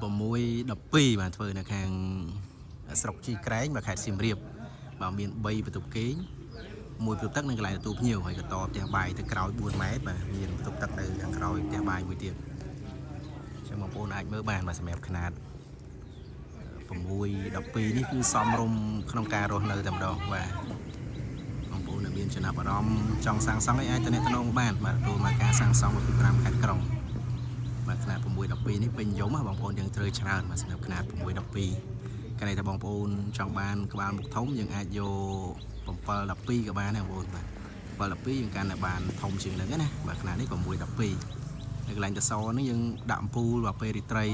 6 12បាទធ្វើនៅខាងស្រុកជីក្រែងបាទខេត្តសៀមរាបបាទមាន3បន្ទប់គេងមួយបន្ទប់ទឹកនិងកន្លែងទទួលភ្ញៀវហើយក៏តផ្ទះបាយទៅក្រោយ4ម៉ែត្របាទមានបន្ទប់ទឹកនៅខាងក្រោយផ្ទះបាយមួយទៀតអញ្ចឹងបងប្អូនអាចមើលបានបាទសម្រាប់ຂະຫນាត6 12នេះគឺសមរម្យក្នុងការរស់នៅតែម្ដងបាទបងប្អូនដែលមានចំណាប់អារម្មណ៍ចង់សាងសង់អីអាចទំនាក់ទំនងបានបាទទទួលមកការសាងសង់25ខេត្តក្រុង បាទຂະຫນាត6 12នេះពេញនិយមណាបងប្អូនយើងត្រូវច្រើនបាទសម្រាប់ຂະຫນាត6 12កាលនេះថាបងប្អូនចង់បានក្បាលមុខធំយើងអាចយក7 12ក៏បានដែរបងប្អូនបាទ7 12យើងកាន់តែបានធំជាងហ្នឹងណាបាទຂະຫນាតនេះ6 12នៅកន្លែងតសនេះយើងដាក់អំពូលបាទពេលរាត្រី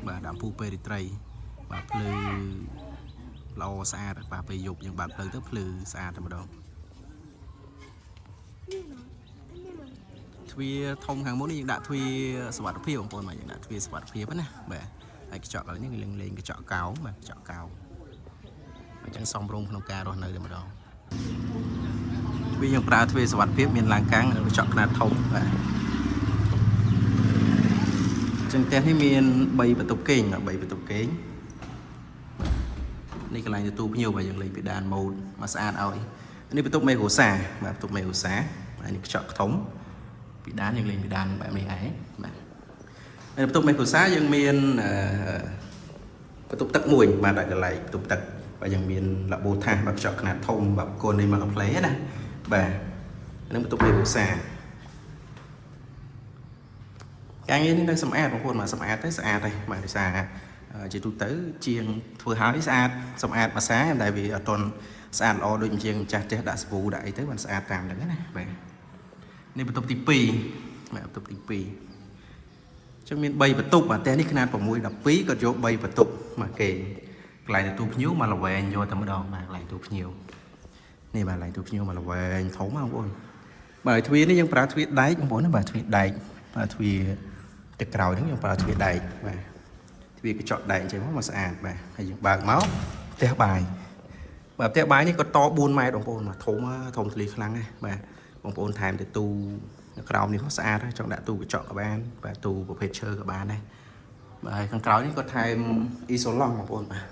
បាទដាក់អំពូលពេលរាត្រីបាទភ្លឺល្អស្អាតបាទពេលយប់យើងបើកភ្លើងទៅភ្លឺស្អាតតែម្ដង ទ្វារធំខាងមុខនេះយើងដាក់ទ្វារសុវត្ថិភាពបងប្អូនបាទយើងដាក់ទ្វារសុវត្ថិភាពណាបាទហើយកញ្ចក់កន្លែងនេះគឺលេងកញ្ចក់កោងបាទកញ្ចក់កោងអញ្ចឹងសមរម្យក្នុងការរស់នៅតែម្ដងទ្វារយើងប្រើទ្វារសុវត្ថិភាពមានឡាំងកាំងនិងកញ្ចក់ខ្នាតធំបាទអញ្ចឹងផ្ទះនេះមាន3បន្ទប់គេងបាទ3បន្ទប់គេងនេះកន្លែងទទួលភ្ញៀវបាទយើងលេងពីដានម៉ូតមកស្អាតឲ្យនេះបន្ទប់មេគ្រួសារបាទបន្ទប់មេគ្រួសារហើយនេះកញ្ចក់ធំ ពីដានយើងលេងពីដានបែបនេះឯងបាទហើយបន្ទប់មេគ្រួសារយើងមានអឺបន្ទប់ទឹកមួយបាទដាក់កន្លែងបន្ទប់ទឹកបាទយើងមានឡាបូថាសបាទខ្ចក់ខ្នាតធំបាទកូននេះមកកាផ្លេណាបាទនឹងបន្ទប់មេគ្រួសារការងារនេះនៅសម្អាតបងប្អូនបាទសម្អាតទៅស្អាតហើយបាទដោយសារជាទូទៅជាងធ្វើហើយស្អាតសម្អាតភាសាតែវាអត់ទាន់ស្អាតល្អដូចជាងម្ចាស់ផ្ទះដាក់សាប៊ូដាក់អីទៅបានស្អាតតាមហ្នឹងណាបាទ នេះបន្ទប់ទី2បាទបន្ទប់ទី2ចឹងមាន3បន្ទប់បាទផ្ទះនេះຂະຫນាត6 12គាត់យក3បន្ទប់មកគេកន្លែងទទួលភ្ញៀវមកល្វែងយកតែម្ដងបាទកន្លែងទទួលភ្ញៀវនេះបាទកន្លែងទទួលភ្ញៀវមកល្វែងធំបងប្អូនបាទទ្វារនេះយើងប្រើទ្វារដែកបងប្អូនណាបាទទ្វារដែកបាទទ្វារទឹកក្រោយហ្នឹងយើងប្រើទ្វារដែកបាទទ្វារកញ្ចក់ដែកអញ្ចឹងមកស្អាតបាទហើយយើងបើកមកផ្ទះបាយបាទផ្ទះបាយនេះក៏ត4ម៉ែត្របងប្អូនបាទធំធំធ្លីខ្លាំងណាស់បាទបងប្អូនថែមទៅទូនៅក្រោមនេះមកស្អាតហើយចង់ដាក់ទូកញ្ចក់ក៏បានបាទទូប្រភេទឈើក៏បានដែរបាទហើយខាងក្រោយនេះក៏ថែមអ៊ីសូឡង់បងប្អូនបាទ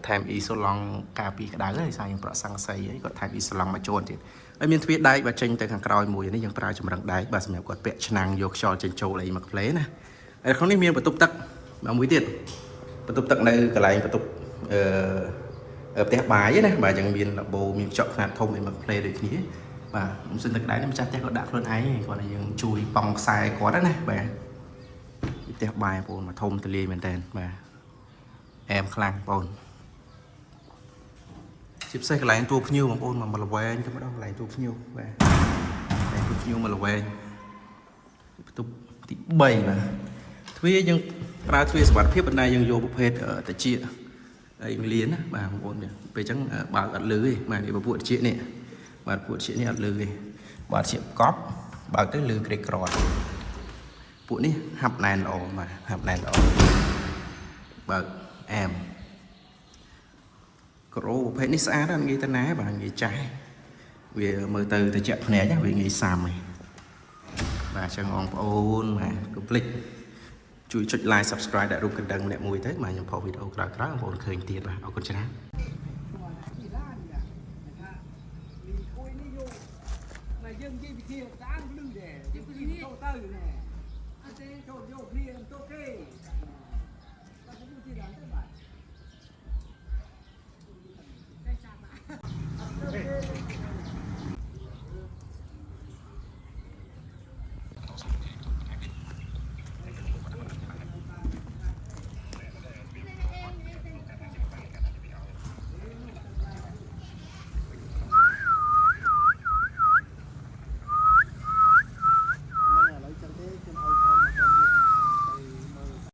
ថែមអ៊ីសូឡង់ការពីក្តៅហើយសារយើងប្រក់ស័ង្កសីអីគាត់ថែមអ៊ីសូឡង់មកជួនទៀតហើយមានទ្វារដែកបាទចេញទៅខាងក្រោយមួយនេះយើងប្រើចម្រឹងដែកបាទសម្រាប់គាត់ពាក់ឆ្នាំងយកខ្យល់ចេញចូលអីមកផ្លេណាហើយក្នុងនេះមានបន្ទប់ទឹកបាទមួយទៀតបន្ទប់ទឹកនៅកន្លែងបន្ទប់អឺផ្ទះបាយណាបាទយើងមានលបោមានកញ្ចក់ខ្នាតធំអីមកផ្លេដូចគ្នា បាទមិនសិនទឹកដៃនេះម្ចាស់ផ្ទះគាត់ដាក់ខ្លួនឯងគាត់តែយើងជួយប៉ង់ខ្សែគាត់ណាបាទផ្ទះបាយបងប្អូនមកធំទលាយមែនតើបាទអែមខ្លាំងបងប្អូនជាពិសេសកន្លែងទួភ្ញៀវបងប្អូនមកល្វែងទៅម្ដងកន្លែងទួភ្ញៀវបាទកន្លែងទួភ្ញៀវមកល្វែងបន្ទប់ទី3បាទទ្វារយើងប្រើទ្វារសុវត្ថិភាពប៉ុន្តែយើងយកប្រភេទតិចអីលៀនណាបាទបងប្អូនពេលអញ្ចឹងបើកអត់លឺទេបាទនេះពពួកតិចនេះបាទពួកជានេះអត់លឺទេបាទជាកប់បើកទៅលឺក្រេកក្រតពួកនេះហាប់ណែនល្អបាទហាប់ណែនល្អបើកអែមក្រូប្រភេទនេះស្អាតណាស់ងាយទៅណាបាទងាយចាស់វាមើលទៅត្រជាក់ភ្នែកវាងាយសាំឯងបាទអញ្ចឹងបងប្អូនបាទកុំភ្លេចជួយចុច like subscribe ដាក់រូបកណ្ដឹងម្នាក់មួយទៅបាទខ្ញុំផុសវីដេអូក្រោយៗបងប្អូនឃើញទៀតបាទអរគុណច្រើន ទីឡានថាលីខួយនេះយកមកយើងនិយាយវិធីស្អាតលឺដែរយើងជិះទៅទៅណែអត់ទេចូលយកគ្នាទៅគេបាទទៅទីឡានទៅបាទ